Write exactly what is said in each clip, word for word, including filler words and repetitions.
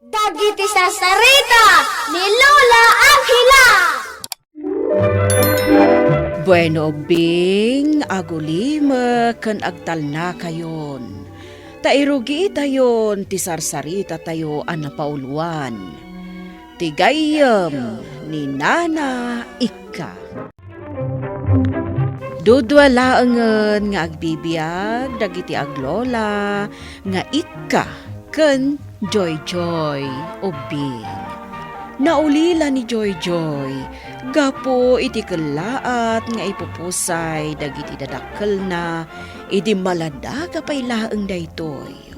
Dagiti sarsarita ni Lola Angela. Bueno, ubbing, agulimek ken agtalnakayon. Ta irugiitayon ti sarsaritatayo a napauluan, ti gayyem ni Nana Ikka. Dudua laengen nga agbibiag dagiti aglola nga Ikka ken Joyjoy ubbing. Naulila ni Joyjoy gapu iti kellaat nga ipupusay dagiti dadakkelna idi maladaga pay laeng daytoy.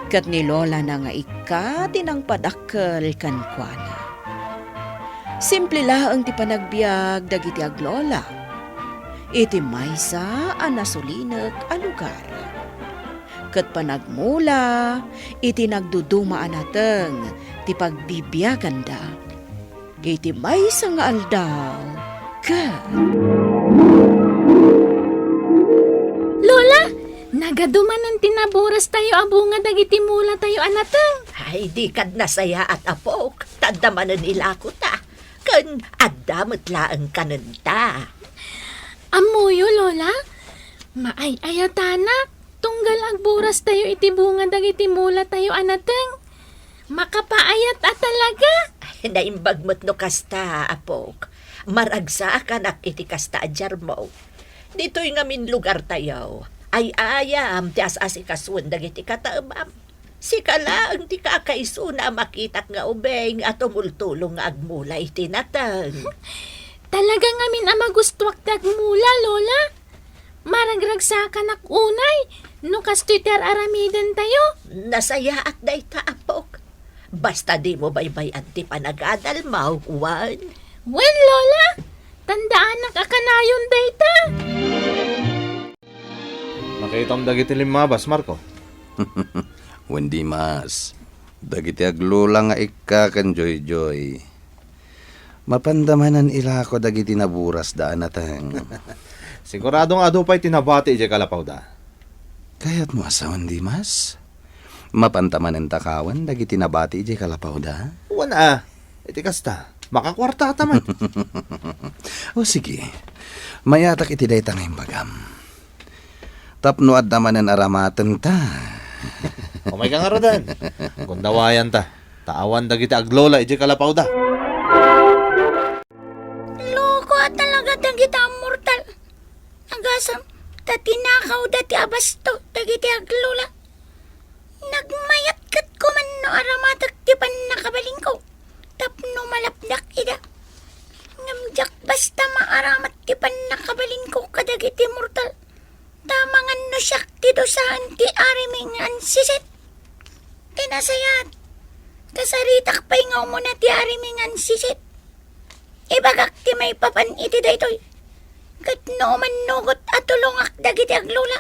Ket ni lolana nga Ikka ti nangpadakkel kenkuana. Simple laeng ti panagbiag dagiti aglola iti maysa a nasulinek a lugar. Ket panagmula iti nagduduma a nateng ti pagbibiaganda iti maysa nga aldaw ket Lola, nagadu manen ti naburastayo a bunga dagiti mulatayo a nateng. Ay, dika nasayaat, apok. Ta adda manen ilakota. Ken adda met laeng kanenta. Ammoyo, Lola? Maay-ayatanak, tunggal agburastayo iti bunga dagiti mulatayo a nateng. Makapaayat a talaga. Ay, naimbag met no kasta, apok. Maragsakanak iti kasta a diarmo. Ditoy ngamin lugartayo, ay-ayam ti as-asikasuen dagiti kataemam. Sika laeng ti kakaisuna a makitak nga ubing a tumultulong nga agmula iti nateng. Talaga ngamin a magustuak ti agmula, Lola. Maragragsakanak unay no kastoy ti ar-aramidentayo. Nasayaat dayta, apok. Basta dimo baybay-an ti panagadalmo, wen? Wen, Lola. Tandaanak a kanayon dayta. Nakitam dagiti limmabas, Marco? Wen, Dimas, dagiti aglola nga Ikka ken Joyjoy. Mapanda manen ilako dagiti naburasda a nateng. Sigurado nga adu pay ti nabati idiay kalapawda. Kayatmo a sawen, Dimas? Mapanta manen takawen dagiti nabati idiay kalapawda? Wen a, iti kasta, makakuartata met. O sige, mayatak iti dayta nga imbagam. Tapno adda manen aramatenta. Umayka ngaruden. Gundawayanta. Ta awan dagiti aglola idiay kalapawda. Loko a talaga dagita a mortal. Agasem, ta tinakawda ti abasto dagiti aglola. Nagmayat ket kuman no aramatek ti pannakabalinko tapno malapdak ida. Ngem diak basta maaramat ti pannakabalinko kadagiti mortal. Ta mangan no siak ti dusaen ti arimi nga ansisit. Ti nasayaat, kasaritak pay nga umuna ti arimi nga ansisit. Ibagak ti maipapan iti daytoy. Ket no umannugot a tulongak dagiti aglola,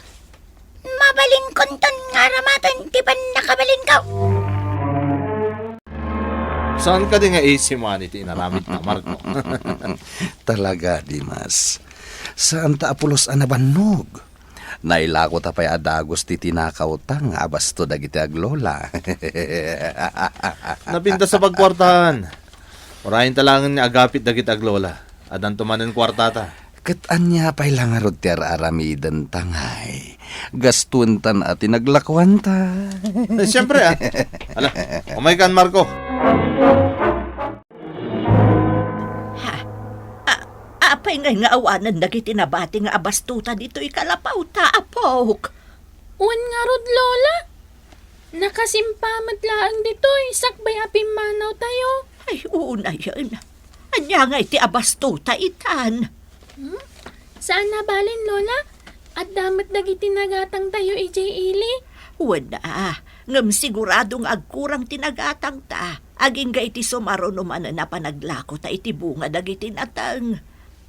mabalinkonton nga aramaten ti pannakabalinko. Saan kadi nga easy money ti inaramidna, Marco? Talaga, Dimas. Saanta a pulos a nabannog. Nailakota pay a dagus ti tinakawta nga abasto dagiti aglola. Napintas a pagkuartahan. Urayenta laengen nga agapit dagiti aglola. Addanto manen kuartata. Ket ania pay la ngarud ti ar-aramidenta ngay? Gastuenta a ti naglakuanta. Eh, siempre, ah. Ala, umaykan, Marco. Ha? A-, apay ngay nga awanen dagiti nabati nga abastota ditoy kalapawta, apok? Wen ngarud, Lola. Nakasimpa met laeng ditoy sakbay a pimmanawtayo. Ay, unayen. Ania ngay ti abastota itan? Hmm? Saan a balen, Lola. Adda met dagiti nagatangtayo idiay ili. Wen a, ngem sigurado nga agkurang ti nagatangta. Agingga iti sumaruno manen a panaglakota iti bunga dagiti nateng.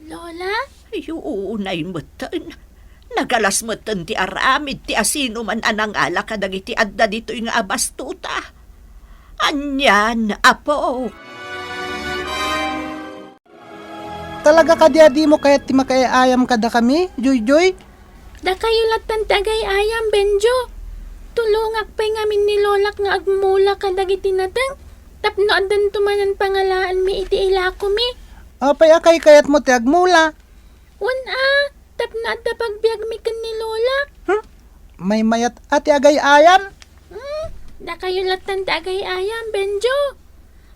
Lola? Ay, uunay metten. Nagalas metten ti aramid ti asinoman a nangala kadagiti adda ditoy nga abastota. Anian, apo? Talaga kadi a dimo kayat ti makaay-ayam kadakami, Joyjoy? Dakayo lattan ti agay-ayam, Benjo. Tulongak pay ngamin ni Lolak nga agmula kadagiti nateng tapno addanto manen pangalaanmi iti ilakomi. Apay a kaykayatmo ti agmula? Wen a, tapno adda pagbiagmi ken ni Lolak. Hmm? Maymayat a ti agay-ayam? Hmm? Dakayo lattan ti agay-ayam, Benjo.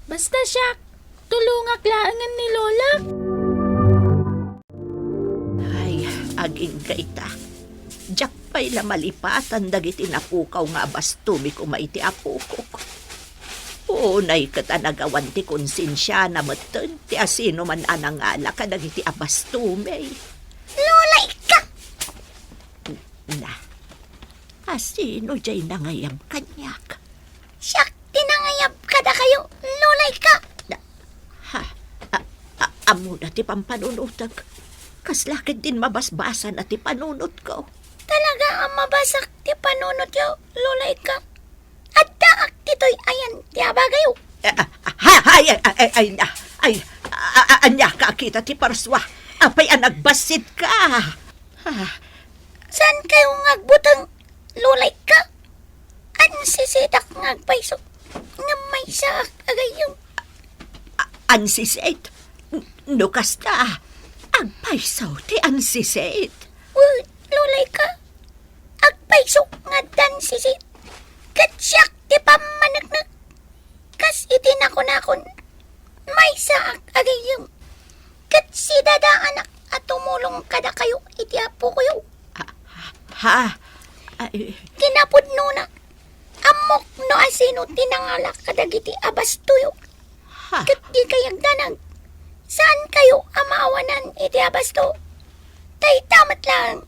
Basta siak, tulongak laengen ni Lolak. Ay, agingga ita. Diak pay la malipatan dagiti napukaw nga abastomi koma iti apokok. Unay ket a nagawan ti konsensiana metten ti asinoman a nangala kadagiti abastomi. Lola Ika! Na, asino jay nangayab kaniak? Siak ti nangayab kadakayo, Lola Ika. Na, ha? A, a, ammona ti pampanunotek. Kasla ket din mabasbasana ti panunotko. Talaga a mabasak ti panunotyo, Lola Ika. Addaak ditoy ayan ti abagayo. Ah, ah, ha, ay, ay, ay, ay, na, ay, a, a, a, ania ka kita ti parsua? Apay a nagbassit ka? Ah. Saan kayo nga agbuteng, Lola Ika? Ansisitak nga agpayso, ngem maysaak a gayyem. A-, ansisit? N-, no kasta, agpayso ti ansisit. Wen, Lola Ika, agpayso nga adda ansisit. Ket siak ti pammaneknek. Kas iti nakunakon, maysaak a gayyem. Ket sidadaanak a tumulong kadakayo iti apokoyo. Ah, ha? Ay. Kinapudnona, ammok no asino ti nangala kadagiti abastoyo. Ha? Ket dikay agdanag. Saan kayo a maawanan iti abasto? Dayta met laeng.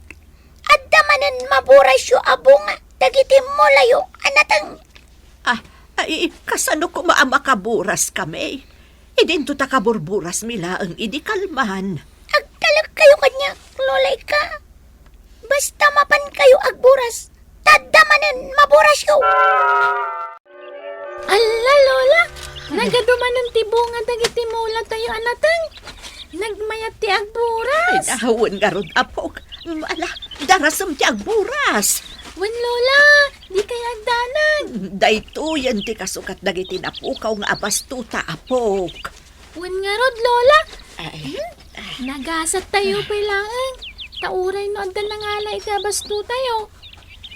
Adda manen maburasyo a bunga dagiti mulayo a nateng. Ah, ay, kasano koma a makaburaskami? Idinto ta kaburburasmi laeng idi kalman. Agtalekkayo kaniak, Lola Ika. Basta mapankayo agburas, ta adda manen maburasyo. Alla, Lola! Nagadu manen ti bunga dagiti mulatayo a nateng. Nagmayat ti agburas. Ay, wen ngarud, apok. Ala, darasem ti agburas. Wen, Lola, dikay agdanag. Daytoyen ti kasukat dagiti napukaw nga abastota, apok. Wen ngarud, Lola. Ay. Hmm? Nagasattayo pay laeng. Ta uray no adda nangala iti abastotayo,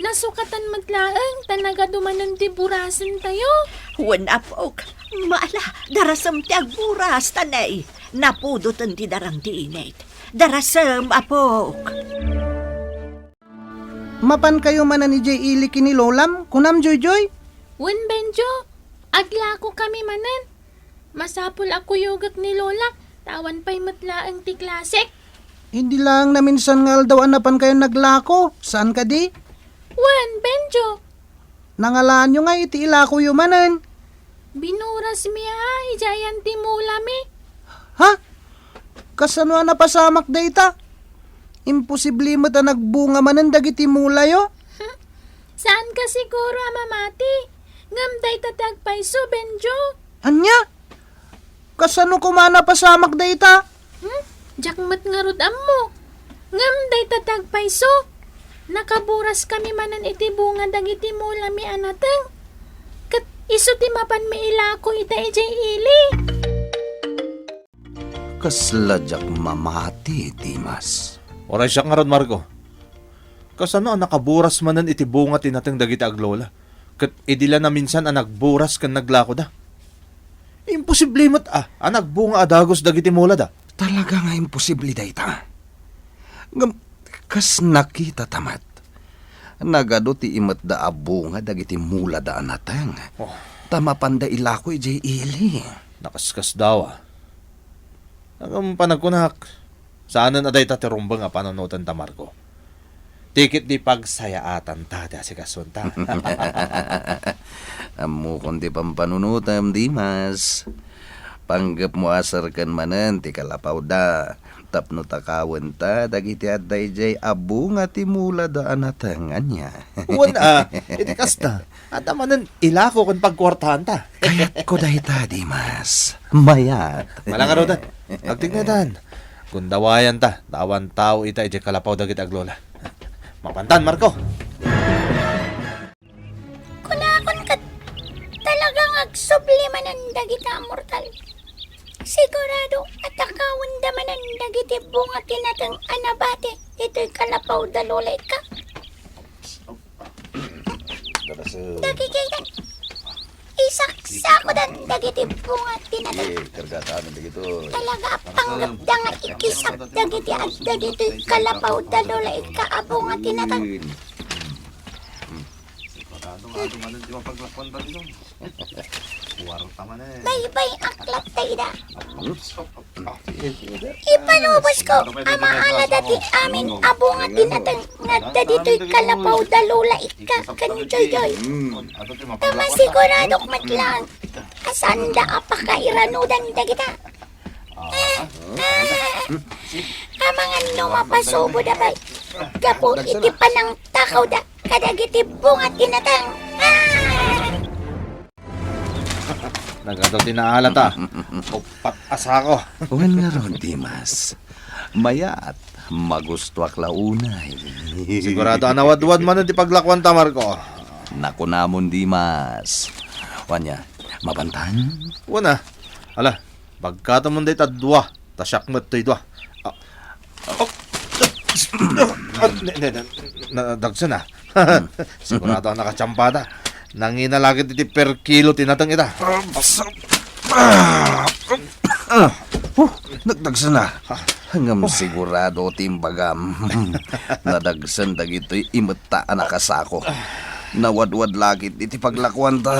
nasukatan met laeng ta nagadu manen ti burasentayo. Wen, apok. Ala, darasem ti agburas, ta nay, napudoten ti darang ti init. Darasem, apok. Mapankayo manen idiay ili ken ni Lolam, kunam, Joyjoy? Wen, Benjo, aglakokami manen. Masapul a kuyogek ni Lolak, ta awan pay met laeng ti klasek. Idi laeng naminsan nga aldaw a napankayon naglako, saan kadi? Wen, Benjo. Nangalaanyo nga iti ilakoyo manen. Binurasmi a, idiay ayan ti mulami. Ha? Kasano a napasamak dayta? Imposible met a nagbunga manen dagiti mulayo. Saanka siguro a mamati. Ngem dayta ti agpayso, Benjo. Ania? Kasano koma a napasamak dayta? Hmm? Diak met ngarud ammo. Ngem dayta ti agpayso. Nakaburaskami manen iti bunga dagiti mulami a nateng. Ket isu ti mapanmi ilako ita idiay ili. Kasla diak mamati, Dimas. Uray siak ngarud, Marco. Kasano a nakaburas manen iti bunga ti nateng dagiti aglola? Ket idi la naminsan a nagburas ken naglakoda? Imposible met a, a nagbunga a dagus dagiti mulada. Talaga nga imposible dayta. Ngem kas nakitata met, nagadu ti imetda a bunga dagiti mulada a nateng. Oh. Ta mapanda ilako idiay ili. Nakaskasdaaw. Ngem panagkunak, saanen a dayta ti rumbeng a panunotenta, Marco. Ti ket di pagsayaatanta ti asikasunta. Ammokon ti pampanunotem, Dimas. Panggepmo a serken manen ti kalapawda tapno takawenta dagiti adda idiay a bunga ti mulada a nateng, ania. Wen a, iti kasta, adda manen ilako ken pagkuartaanta. Kayatko dayta, Dimas. Mayat. Malangarudan. Agtiknetan. Gundawayanta, ta awan tao ita idiay kalapaw dagiti aglola. Mapantan, Marco. Problema manen dagita a mortal. Sigurado a takawenda manen dagiti bunga ti nateng a nabati ditoy kalapaw da Lola Ikka. Dagiti isaksakodan dagiti bunga ti nateng. Eh, kargatan dagito. Talaga a panggepda nga ikisap dagiti adda ditoy kalapaw da Lola Ikka a bunga ti nateng. Sigurado nga adu manen ti mapaglakuan dagito. Kuwarta man eh. Baybay-ak latta ida. Ipalubosko a maala dati amin a bunga ti nateng nga adda ditoy kalapaw da Lola Ikka ken Joyjoy. Ta masiguradok met laeng a saanda a pakairanudan dagita. Ah, amangan no mapasubo da pay gapu iti panangtakawda kadagiti bunga ti nateng. Ah! Nagadaw ti naala ta. Uppat a sako. Wen ngarud, Dimas. Mayat, magustuak la unay. Sigurado a nawadwad manen ti paglakuanta, Marco. Nakunamon, Dimas. Wen nia, mapantan? Wen a. Ala, bagkatamon dayta dua. Ta siak met toy dua. Ah, oh, ah, ne, ne, ne, nadagsen a. Sigurado a nakatiempo ta. Nangina la ket iti per kilo ti nateng ita. Ah, oh, nagdagsen a. Ngem sigurado ti imbagam. Nadagsen dagitoy imetta a nakasako. Nawadwad la ket iti paglakuanta.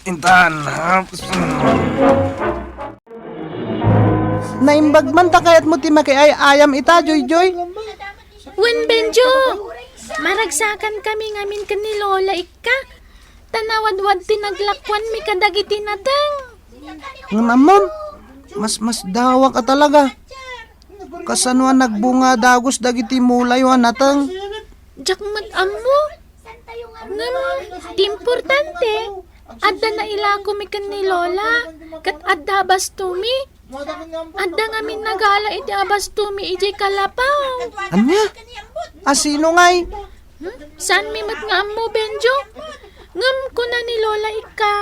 Intan. Naimbag man ta kayatmo ti makiay-ayam ita, Joyjoy? Wen, Benjo! Maragsakankami ngamin ken ni Lola Ikka. Ta nawadwad ti naglakuanmi kadagiti nateng. Ngem ammom, masmasdawak a talaga. Kasano a nagbunga a dagus dagiti mulayo a nateng? Diak met ammo. Ngem ti importante, adda nailakomi ken ni Lola, ket adda a bastomi. Adda ngamin nagala iti a bastomi idiay kalapaw. Ania? A sino ngay? Hmm? Saanmi met nga ammo, Benjo. Ngem kuna ni Lola Ikka,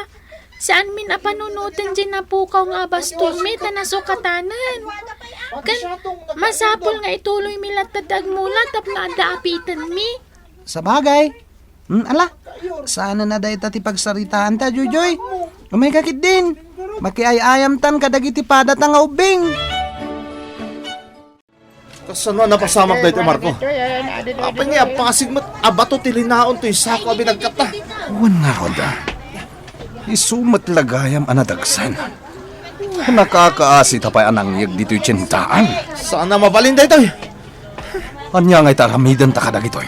saanmin a panunoten diay napukaw nga a bastomi ta nasukatanen. Ken masapul nga ituloymi latta ti agmula tapno adda apitenmi. Sabagay. Hmm, ala, saanen a dayta ti pagsaritaanta, Joyjoy. Umayka ketdin. Makiay-ayamtan kadagiti padata nga ubbing. Kasano a napasamak daytoy, Marco? Apay nga apasig met a bato ti linaon toy sako a binagkatta? Wen ngarud a. Isu met la gayam a nadagsen. Nakakaasi ta pay a nangyeg ditoy tiendaan. Saan a mabalin daytoy? Ania ngay ti aramidenta kadagitoy?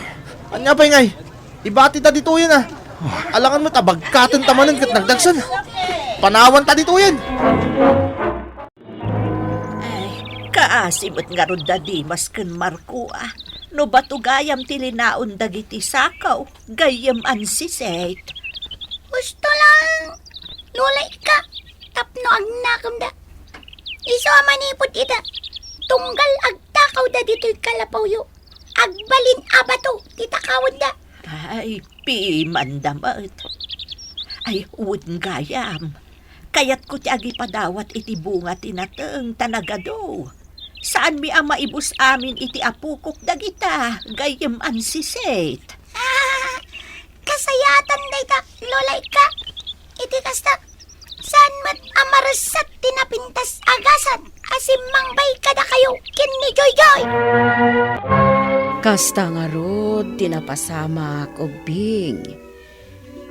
Ania pay ngay? Ibatita ditoyen a. Alangan met a bagkatenta manen ket nagdagsen. Panawanta ditoyen. Ay, kaasi met ngarud da Dimas ken Marco a. No bato gayam ti linaon dagiti sako, gayyem ansisit. Husto laeng, Lola Ikka, tapno agnakemda. Isu a manipud ita, tunggal agtakawda ditoy kalapawyo, agbalin a bato ti takawenda. Ay, pimanda met. Ay, wen gayam. Kayatko ti agipadawat iti bunga ti nateng ta nagadu. Saanmi a maibus amin iti apokok dagita, gayyem ansisit. Ah, kasayaatan dayta, Lola Ikka. Iti kasta, saan met a maresset ti napintas a gasat a simmangbay kadakayo ken ni Joyjoy. Kasta ngarud ti napasamak, ubbing.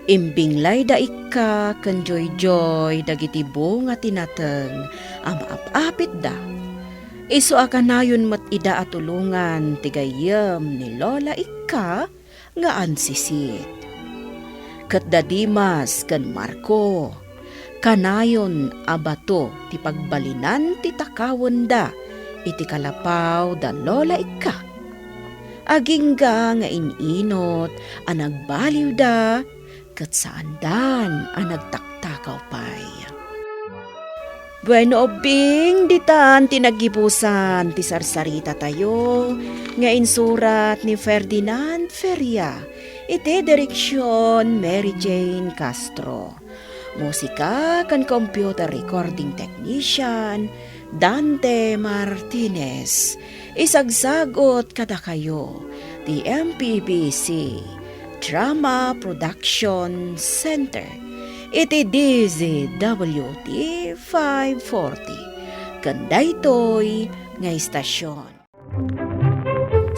Imbinglay da Ikka ken Joyjoy dagiti bunga ti nateng a maap-apitda. Isu a kanayon met ida a tulongan ti gayyem ni Lola Ikka nga ansisit. Ket da Dimas ken Marco, kanayon a bato ti pagbalinan ti takawenda iti kalapaw da Lola Ikka. Agingga nga in-inut a nagbaliwda ket saandan a nagtaktakaw pay. Bueno, ubbing, ditan ti naggibusan ti sarsaritatayo nga insurat ni Ferdinand Feria iti direksion Mary Jane Castro. Musika ken computer recording technician, Dante Martinez. Isagsagut kadakayo ti M P B C Drama Production Center iti D Z W T five forty ken daytoy nga istasyon.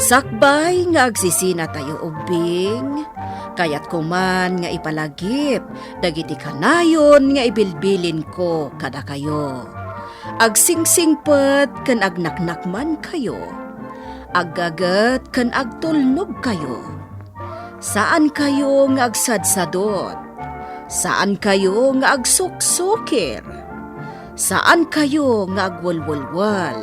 Sakbay nga agsisinatayo ubbing, kayatko man nga ipalagip dagiti kanayon nga ibilbilinko kadakayo. Agsingsingpet ken agnaknakmankayo, aggaget ken agtulnogkayo. Saankayo nga agsadsadot, saankayo nga agsuksukir, saankayo nga agwelwelwel.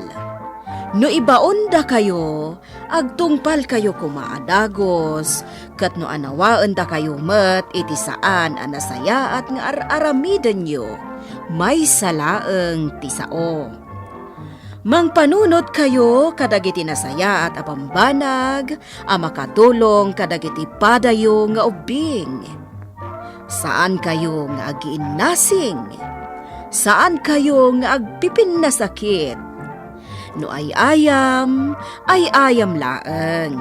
No ibaondakayo, agtungpalkayo koma a dagus, ket no anawaendakayo met iti saan a nasayaat nga ar-aramidenyo, maysa laeng ti sao. Mangpanunotkayo kadagiti nasayaat a bambanag a makatulong kadagiti padayo nga ubbing. Saankayo nga agiinnasing. Saankayo nga agpipinnasakit. No ay-ayam, ay-ayam laeng.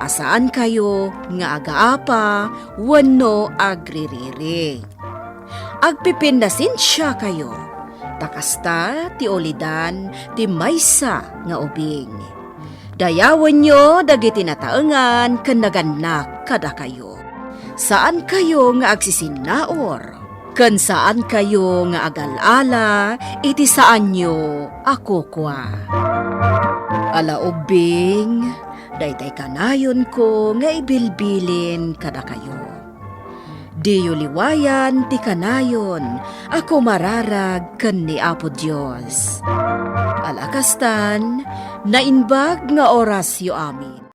A saankayo nga agaapa wenno agririri. Agpipinnasensiakayo, ta kasta ti ulidan ti maysa nga ubing. Dayawenyo dagiti nataengan ken nagannak kadakayo. Saankayo nga agsisinnaur, ken saankayo nga agal-ala iti saanyo a kukua. Ala ubbing, daytay kanayonko nga ibilbilin kadakayo. Diyo liwayan ti kanayon a kumararag ken ni Apo Dios. Ala kastan, naimbag nga orasyo amin.